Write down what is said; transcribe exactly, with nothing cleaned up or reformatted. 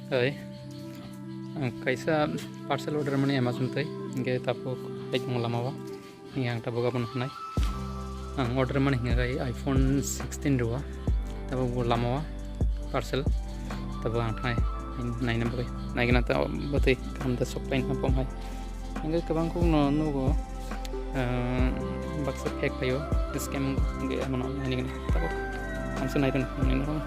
Hai, ang kaisa parcel order mani Amazon tei, hingke tabuk hai tongo lama o, hingke ang tabuk abono hwnai. Ang order mani hingke iPhone sixteen rwo, tabuk bo lama o parcel, tabuk ang thanai naina bagwi, naigwna ta bwtwi thamda sok paina pom hai. Hingke kwbang kokno nugo, ah, baksa fake phaio, scam hingke abono nainigwna tabuk. Hamsa nairwno, nainigwna.